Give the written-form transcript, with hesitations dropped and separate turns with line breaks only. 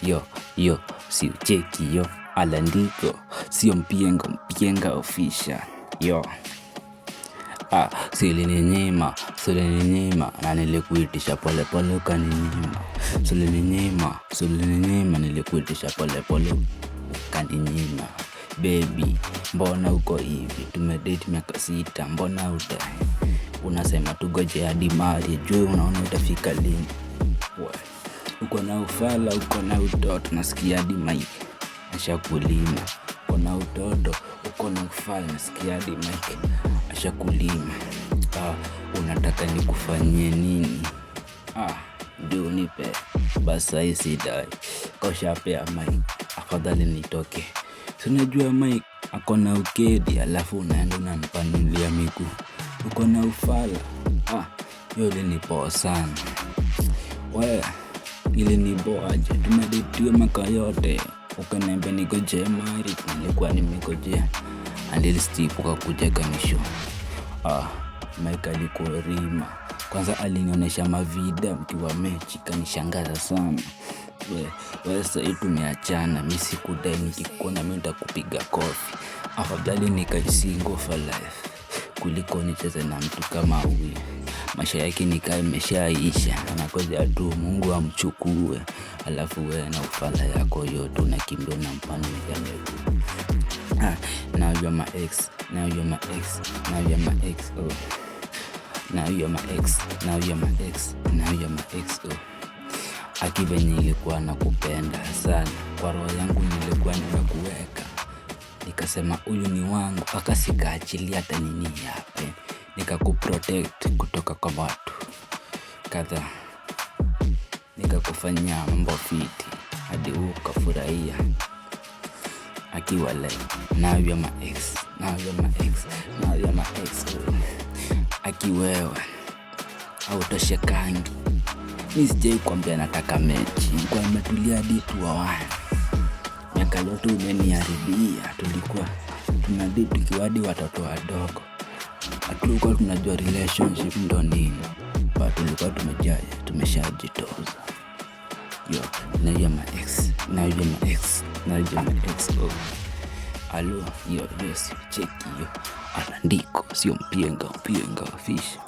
Yo yo, si ucheki yo, alandiko sio mpiengo, mpienga official yo. Ah, silininyima, silininyima na nilikuitisha polepole ukaninyima. Silininyima, silininyima nilikuitisha polepole ukaninyima. Baby, mbona uko hivi? Tumedate miaka 6, mbona uta unasema tugoje hadi marriage, juu unaona utafika lini? Uko na ufala, uko na utoto, nasikia hadi Mike ashakulima. Uko na utoto, uko na ufala, nasikia hadi Mike ashakulima. Ah, unataka nikufanyie nini? Ah, ndio unipe basi sahi sidai koshapea Mike, afadhali nitoke. Si unajua Mike ako na ukedi, alafu unaenda unanipanulia miguu. Uko na ufala. Ah, hiyo ilinipoa sana. We, iliniboa aje? Tumedate miaka yote, ukaniambia nigojee marriage, nilikuwa nimegojea until Steve ukakuja kanishow. Ah, Mike alikuwa rima. Kwanza alinionyesha mavida mkiwa mechi, kanishangaza sana. We sahi tumeachana, mi sikudai, nikikuona mi nitakupiga kofi. Afadhali nikae single for life kuliko nicheze na mtu kama huyu. Maisha yake ni kaa imeshaisha, anangoja tu Mungu amchukue. Alafu wewe na ufala yako yote unakimbia unampanulia miguu. Ah, now you're my ex, now you're my ex, now you're my ex, oh. Now you're my ex, now you're my ex, now you're my ex, oh. Aki venye nilikuwa nakupenda sana, kwa roho yangu nilikuwa nimekuweka. Nikasema huyu ni wangu, mpaka sikaachilia hata nini yape. Nikakuprotect kutoka kwa watu kadhaa, nikakufanyia mambo fiti hadi ukafurahia. Akiwa like now you're my ex, now you're my ex, now you're my ex, oh. Aki wewe hautoshekangi. Mi sijai kuambia nataka mechi, nilikuwa nimetulia hadi tuoane. Miaka yote umeniharibia, tulikuwa tunadate tukiwa hadi watoto wadogo. Hatukuwa tunajua relationship ndo nini, but tulikuwa tumeshajitoza. Yo, now you're my ex, now you're my ex, now you're my ex, oh. Alo, yo, yes, cheki yo. Alandiko, sio mpienga, mpienga, fish.